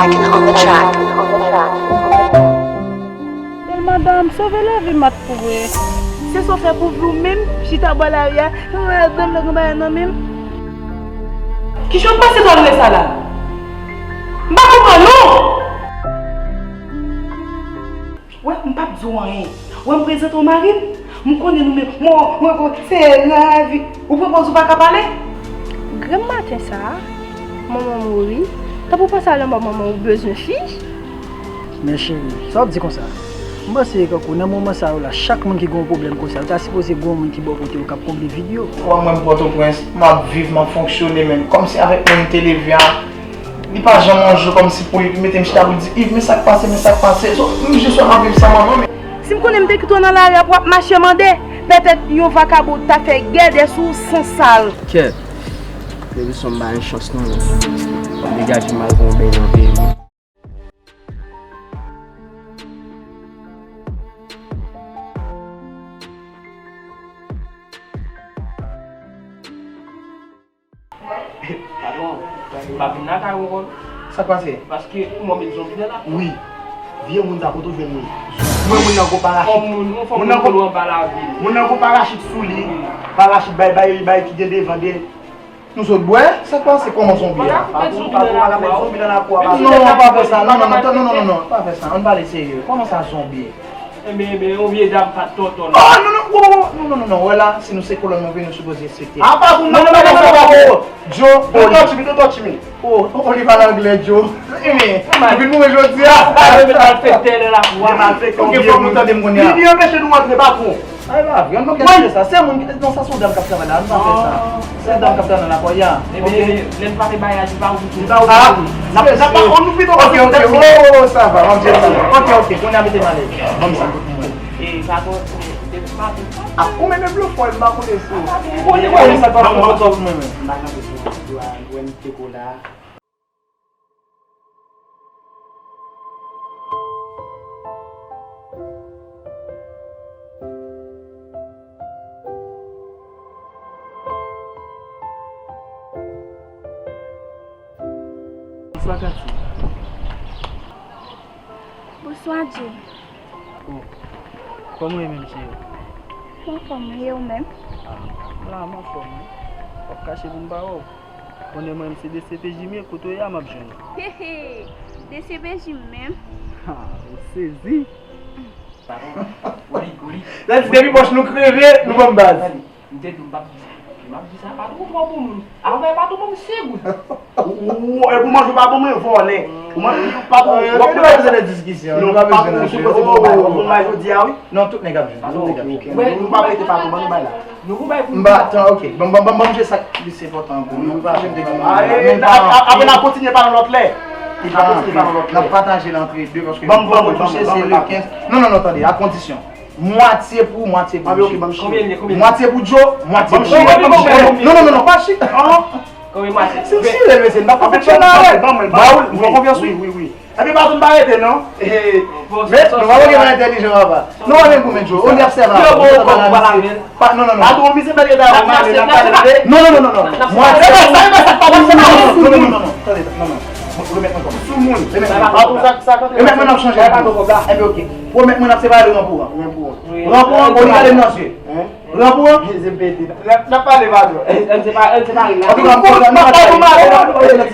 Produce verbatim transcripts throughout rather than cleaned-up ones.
Bèl madanm, sove lavi m ap pou vre. Se sa w fè pou vi w menm, chita bò lari a, madanm nan gen bagay nan men m. Kijan w panse sa w vle sa la? M pa konprann non! Wè, m p ap di w anyen. Wè, m prezante w mari m. M konnen nou menm. Mwen, mwen, mwen, se lavi. Ou pran pòz ou pa ka pale? Granm maten sa a, manman mouri. Tanpri panse a lanmò manman ou bezwen fi. Men cheri, sa w ap di konsa? M panse kankou nan moman sa yo la, chak moun ki gen yon pwoblèm konsa, yo ta sipoze gen yon moun ki bò kote yo k ap konble vid yo. Ou wè mwen m Pòtoprens, m ap viv, m ap fonksyone, men kòmsi avèk moun m te leve a, li pa janm yon jou kòmsi pou li mete m chita pou l di, Yves, men sa k pase, men sa k pase. So, m jis wè m ap viv san manman, men. Si m konnen m te kite w nan lari a pou w ap mache mande, petèt yon vakabon ta fè gèdè sou w san sal. Kèt! Depi son m pa gen chans non. Degaje m al pran yon bèy nan peyi m. Patwon, m pa vin lakay ou ankò. Sa k pase? Paske ou mò met zonbi nan lakou. Wi. Vye moun sa kote w jwenn li? Mwen moun nan gwo parachit. Moun nan gwo, moun nan gwo parachit sou li. Parachit bay, bay, bay ki gen devan de. Nou sot bwè? Sa k pase? Kòman zonbi a? Patwon, patwon, pa ka met zonbi nan lakou a, patwon. Non, pa fè sa. Non, non, non, non, non, non, pa fè sa. Ann pale serye. Kòman sa zonbi? Enben, enben, yon vye dam pa t tonton. Oh, non, non, wo, wo, wo, non, non, non, non, wè la, si nou se kolòn mwen vre, nou sipoze respekte. A, pa pou non, non, non, non, non, non, Joe, don't touch me, don't touch me. Oh, oh, li pale anglè, Joe. Enben, ou vin mouri jodi a. Malfektè nan lakou a. Malfektè, ou gen fòm ou tande m kounye a. Li, li anpeche nou antre, patwon. Ay, pa vre, nou gen sa. Se moun ki te nan sa, se yon dam k ap travay la, nou pa fè sa. Se yon dam k ap travay nan lakou a. Enben, lè n pa te bagay a, li pa ouvri tou. Li pa ouvri tou. N ap, n ap pa, nou pito pase yon tèt. Oh, oh, oh, sa va, m ap di sa. Ok, ok, kounye a mete m alèz. Ban m sa. E, patwon, e, e, patwon. Ah, ou menm e blofè, m pa konnen si ou. Ou konnen sa k ap fè. M pa kanpe sou, sou, a, wè m te ko la. Bonswa, Katy. Bonswa, Jay. Oh, kòman w ye menm, cheri? M anfòm, wi, e ou menm? Ah, m la, m anfòm, wi. W ap kache pou m pa wè w. Konnen mwen, m se D C P J m ye, kote w ye a, m ap jwenn ou. Hehe, D C P J m menm. Ha, ou sezi. Ou ri, ou ri. Sa di depi pòch nou kreve, nou banm baz. M te di w m p ap di sa. M ap di sa, patwon twò bon moun. Avè patwon ban m senk goud. Ou, ou, e pou manje w pa ban mwen vòlè. Ou manje patwon, w ap manje sa. Diskisyon. Non, patwon, ou sipoze ban m bay, ou ban m bay jodi a, wi. Non, tout nèg ap jwenn, tout nèg ap jwenn. Nou pa prete patwon, ban nou bay la. Nou pou bay pou m pa, tan, ok. Ban, ban, ban, ban m jwe sa k plis enpòtan pou nou. Nou pa jwenn de granmoun la. Apre n a kontinye pale yon lòt lè. N a kontinye pale yon lòt lè. N ap pataje l antre de, paske nou poko touche, se le kenz. Non, non, non, tande, a kondisyon. Mwatye pou, mwatye pou Joe. Konbyen li ye, konbyen li ye? Mwatye pou Joe, mwatye pou mwen. Non, non, non, non, pa chita. Konbyen mwatye? Si m chire, mesye, m pa konfeksyone avè l. Ba ou, ou fè konfyans, wi. Wi, wi, wi. Epi, patwon pa rete, non. Men, nou pa gen entèlijan, papa. Nou pa gen goumen, Joe. Ou li ap sèvi avè l. Pa, non, non, non. Patwon, misye mèt rete avè m, ale, n ap pale. Non, non, non, non, non. Mwatye pou. Non, non, non, non, non. Tande, non, non. Remèt mwen kòb. Sou moun. Remèt mwen. Remèt mwen, n ap chanje. Ebyen, ok. Pwomèt mwen n ap separe, ranpou an. Ranpou an. Ranpou an, bon, li gade m nan zye. Ranpou an. N ap pale, patwon. Antouka, m kontan, m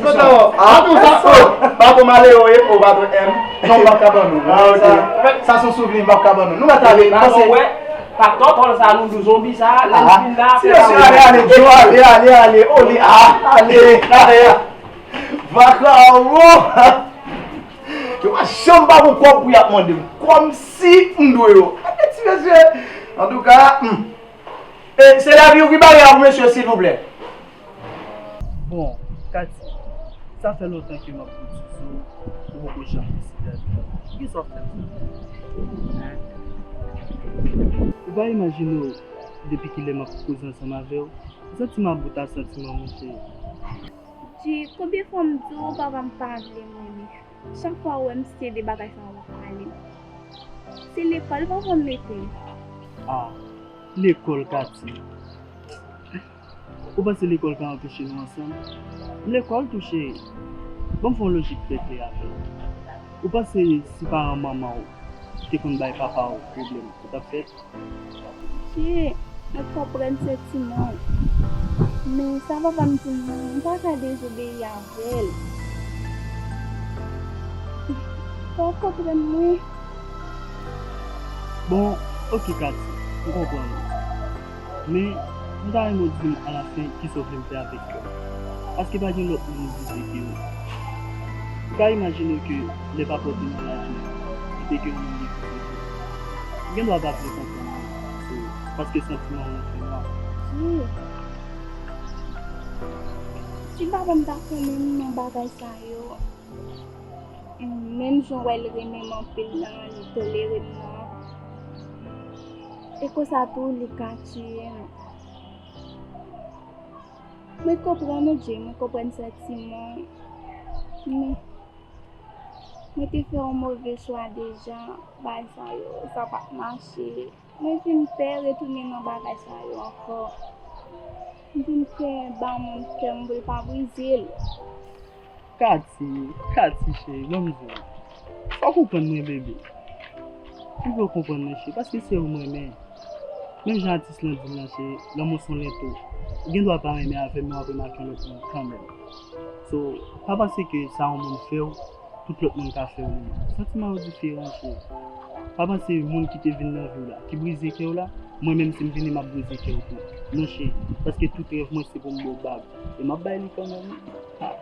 kontan. Patwon male, o, e, o, patwon M. Non, m p ap ka ban nou. Sa, sa se yon souvni, m p ap ka ban nou. Nou mèt ale, m panse. Pa tòtòl sa, nou di zonbi sa, lè l vin la, se la. Ale, ale, Joe, ale, ale, ale, o, li, a, ale, ale. Vakabon! Yo pa janm pa gon kòb pou y ap mande m. Kòmsi m dwe yo. Gade ti mesye. Antouka, hmm. E, se lavi w ki bare a pou mesye, silvouplè. Bon, Katy, sa fè lontan ke m ap kouri sou ou, ou poko janm deside avè m. Poukisa w ap fè m sa? Ou pa imajine w, depi kilè m ap koze ansanm avè w, m santi m ap bout a santiman, monchè. Di, konbyen fwa m di w papa m pa vle m renmen? Chak fwa ou wè m se de bagay sa w ap pale. Se lekòl papa m mete m. Ah, lekòl, Katy. Ou panse lekòl ka anpeche nou ansanm? Lekòl tou, cheri. Ban m fè yon lojik trè klè avè w. Ou panse si paran manman w te konn bay papa w pwoblèm, ou t ap fè l? Tchè, mwen konprann santiman w. Men sa papa m di m nan, m pa ka dezobeyi avè l. Fò w konprann mwen. Bon, oke, Katy, m konprann ou. Men, m ta renmen w di m alafen kisa w vle m fè avèk kè w. Paske pa gen lòt moun m vize ke ou. Ou ka imajine w ke lè papa w te nan laj mwen, li te gen yon moun li vize ke ou. Ou gen dwa pa vle konprann mwen, se paske santiman w nan fè nwa. Tchè. Si papa m ta konnen m nan bagay sa yo, menm jan w wè l renmen m anpil lan, li tolere m nan, e konsa tou li ka tiye m. Mwen konprann ou, Jay, mwen konprann santiman w. Men, mwen te fè yon move chwa deja, bagay sa yo, sa pa t mache. Mwen vin pè retounen nan bagay sa yo ankò. M vin pè ba moun kè m pou l pa brize l. Katy, Katy cheri, ban m di w. Fò w konprann mwen, bebe. M vle w konprann mwen, cheri, paske se ou m renmen. Menm jan atis lan di l lan, cheri, lanmou se yon lento. Ou gen dwa pa renmen avè m, men w ap renmen ak yon lòt moun kanmenm. So, pa panse ke sa yon moun fè w, tout lòt moun ka fè w li menm. Santiman yo diferan, cheri. Pa panse moun ki te vin nan vi w la, ki brize kè w la, mwen menm si m vini m ap brize kè w tou. Non, cheri, paske tout rèv mwen se pou m ba w bag. E m ap bay li kanmenm, wi. Ah.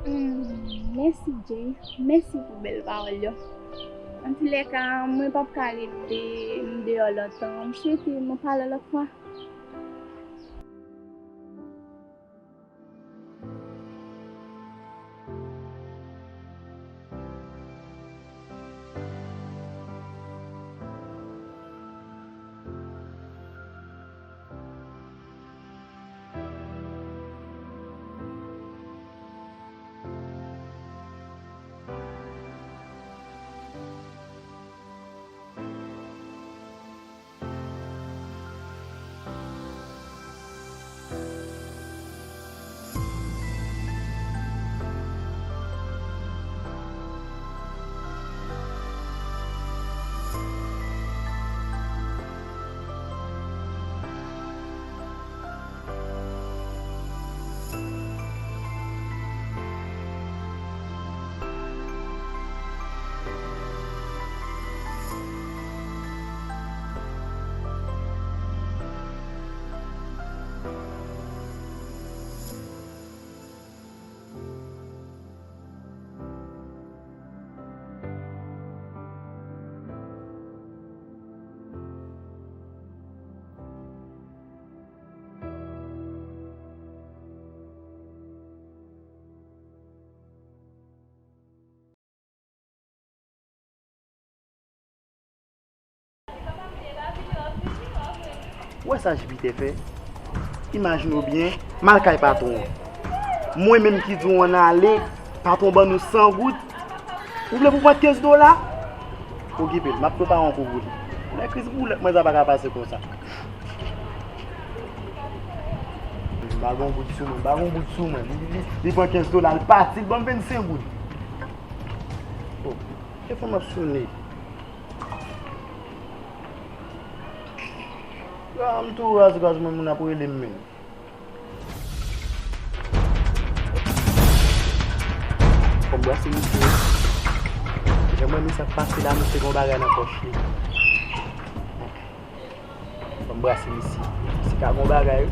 Hmm, mèsi, Jay. Mèsi pou bèl pawòl yo. Antoulèka, mwen p ap ka rete m deyò lontan. M swete nou pale lòt fwa. Ou wè sa Jipitè fè? Imajine w byen, m al kay patwon an. Mwen menm ki di w ann ale, patwon ban nou san goud. Ou vle pou pran kenz dola? Okipe l, m ap prepare yon kou pou li. Lè kriz boulèt mwen sa pa ka pase konsa. M pa gon goud sou mwen, m pa gon goud sou mwen. Li, li, li pran kenz dola, l pati, l ban m vennsenk goud. Oh, telefòn nan sonnen. Ah, m tou raz, raz, mwen, moun ap rele m menm. Fò m brase misye. Jan mwen, misye ap pase la, misye gon bagay nan pòch li. Fò m brase misye. Misye ka gon bagay, wi.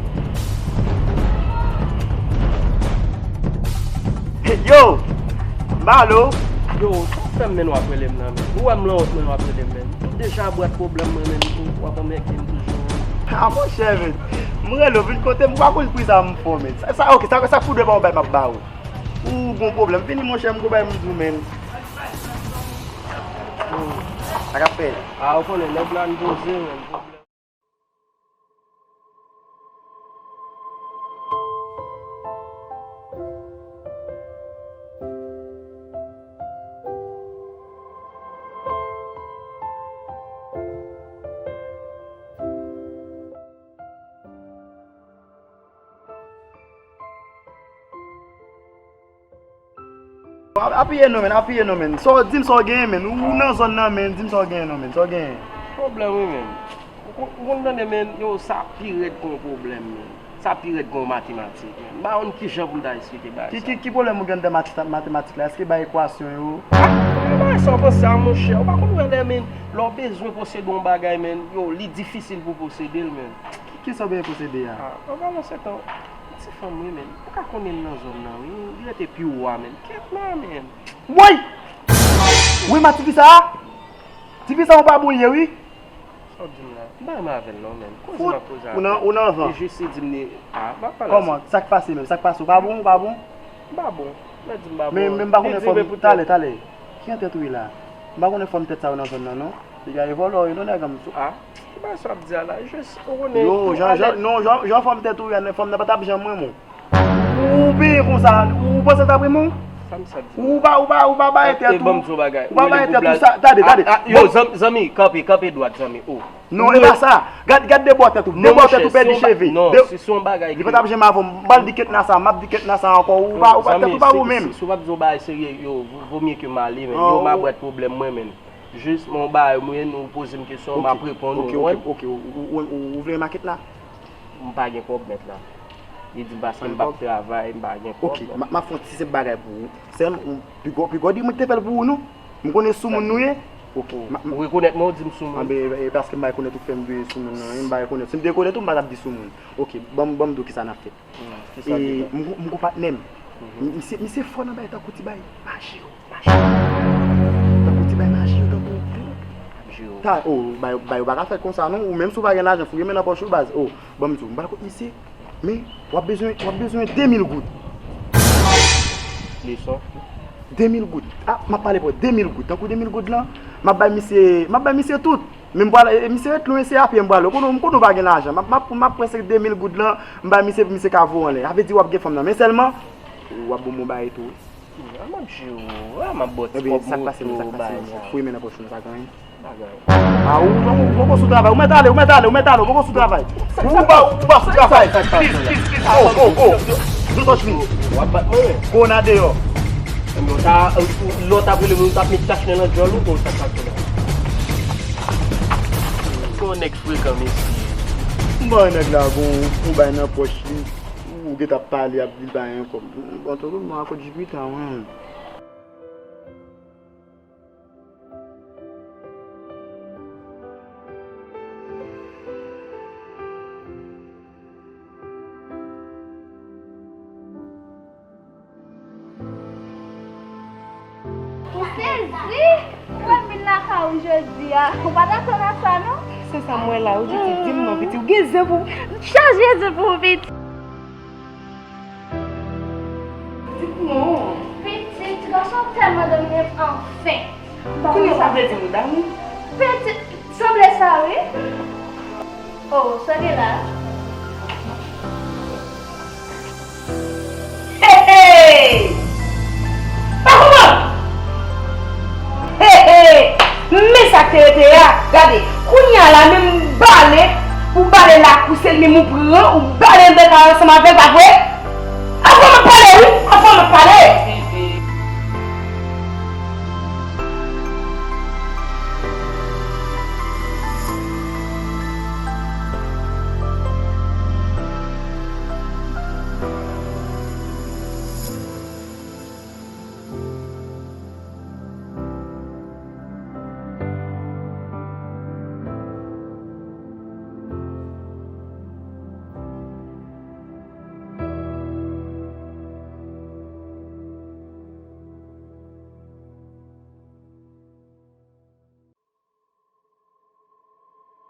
Yo! Balo! Yo, sa w fè m menm w ap rele m nan, menm? Ou wè m lan wont menm w ap rele m, menm? Deja bwat pwoblèm mwen menm tou, w ap anmède m toujou. Ah, monchè, men. M rele w vin kote m, ou pa konn pri sa m fè w, men. Sa, sa, ok, sa, sa koudwe pa w bay m ap ba ou. Ou gon pwoblèm. Vini, monchè, m gon bagay m di w, men. Hmm. Sa k ap fèt? Ah, ou konnen, nèg la n poze, men. Apiye non, men, apiye non, men. Sa w di m sa w genyen, men. Ou nan zòn nan, men. Di m sa w genyen non, men. Sa w genyen? Pwoblèm, wi, men. Ou konn, ou konn tande, men, yo, sa pi rèd ke yon pwoblèm, men. Sa pi rèd ke yon matematik, men. M pa konn kijan pou m ta eksplike bagay sa. Ki, ki, ki pwoblèm ou gen anndan mati-, matematik la? Èske bay ekwasyon yo? Ah, bagay sa w panse a, monchè. Ou pa konn wè lè, men, lè w bezwen posede yon bagay, men, yo, li difisil pou w posede l, men. Ki, kisa w bezwen posede a? Ah, an palan se tan, ti fanm, wi, men. Ou ka konnen l nan zòn nan, wi. Li rete pi wo a, men. Kèt la, men. Woy! Wi, ma tifi sa a? Tifi sa a, ou pa bon ye, wi. Sa w di m la? M pa renmen avè l non, men. Koze m ap koze avè l. Ou nan, ou nan van. Li jis li di m li, ah, m ap pale. Kòman? Sa k pase menm? Sa k pase? Ou pa bon? Ou pa bon? M pa bon. Mwen di m pa bon. Men, men m pa konnen fòm, talè, talè. Ki nan tèt ou ye la? M pa konnen fòm tèt sa yo nan zòn nan, non. Piga e vòlò yo, non, nèg an m sou. Ah, ki bagay sa w ap di a la? Jis, ou konnen. Yo, jan, jan, non, jan, jan fòm tèt ou ye a, fòm nan pa t ap janm renmen w. Ou benyen konsa, ou panse l t ap renmen w? Sa m sa di? Ou pa, ou pa, ou pa bay tèt ou. Ban m di w bagay. Ou pa bay tèt ou sa, tande, tande. Ah, yo, zanmi, kanpe, kanpe dwat, zanmi. Oh. Non, e pa sa. Gad, gad de bò tèt ou. De bò tèt ou pèdi cheve. Non, si se yon bagay ki. Li pa t ap janm avè w. M pral di kèt nan sa, m ap di kèt nan sa ankò. Ou pa, ou pa, tèt ou pa bon menm. Si w ap di yon bagay serye, yo, vo mye ke m ale, men. Yo, m a bwèt pwoblèm mwen, men. Jis, mwen, yon bagay, mwen, ou poze m kesyon, m ap reponn ou, ou konprann? Ok, ok, ok, ok. Ou, ou, ou, ou vle yon makèt la? M pa gen kòb, mèt la. Li di m paske m p ap travay, m pa gen kòb. Ok, m ap, m ap fè yon ti senp bagay pou ou. Sèl, ou, piga, piga w di mwen ki te fè l pou ou, non? M konnen soumoun nou ye. Ok. Ou rekonèt mwen, ou di m soumoun. Anben, e, e paske m pa rekonèt ou k fè m veye soumoun nan, wi, m pa rekonèt. Si m te rekonèt ou, m pa t ap di soumoun. Ok, ban m, ban m di w kisa n ap fè. Hmm, kisa ki fèt? E m gon, m gon patnè m. Mhm. M, misye, misye fò nan bay tankou ti bay maji yo, maji yo. Tankou ti bay maji yo, tankou. Ta, oh, bay, bay yo pa ka fèt konsa, non. Ou menm si w pa gen lajan, fouye men nan pòch ou, baz. Oh, ban m di w, m pral kot misye. Men, w ap bezwen, w ap bezwen de mil goud. Leson. De mil goud. Ah, m ap pale pou de mil goud. Tankou de mil goud lan, m ap bay misye, m ap bay misye tout. Men m pral, e, misye ret lwen, se a pye m prale. Ou konnen, m konnen w pa gen lajan. M ap, m ap, m ap pran se de mil goud lan, m bay misye pou misye ka voye anlè. Sa vle di w ap gen fanm nan. Men sèlman, w ap ban m yon bagay tou, wi. A m ap jere w, a m ap ba w ti kòb moto, bagay sa. Fouye men nan pòch ou, nou pa gen anyen. A ou, ou, ou poko sou travay. Ou mèt ale, ou mèt ale, ou mèt ale, ou poko sou travay. Ou, ou pa, ou pa sou travay. Please, please, please. Oh, oh, oh. Don't touch me. W ap bat mwen. Kona deyò. Lè w ta, lè w t ap rele mwen, ou t ap met tach nan djòl ou, bon, sa k pase la? Se yon nèg frekan, mesye. M ba nèg la gon, yon bay nan pòch li. Ou gentan ap pale, ap di l pa gen kòb. Bon, tout moun a kot Jipita, wi. Ou sezi? Ou wè m vin lakay ou jodi a. Ou pa t atann a sa, non? Se sa m wè la, ou di, di m non, pitit. Ou gen zen pou, chaje zen pou ou, pitit. Di m non. Pitit, ti gason tèlman domine m, anfen. Kounye a ou vle di m ou damou? Pitit, sanble sa, wi. Oh, sa gen la? Hey, hey! Pa kouman? Hey, hey! Men sa k te rete a, gade, kounye a la menm bale, ou bale lakou, se li menm ou pran, ou bale anndan kay ansanm avè l, pa vre? Anfòm ap pale, wi, anfòm ap pale!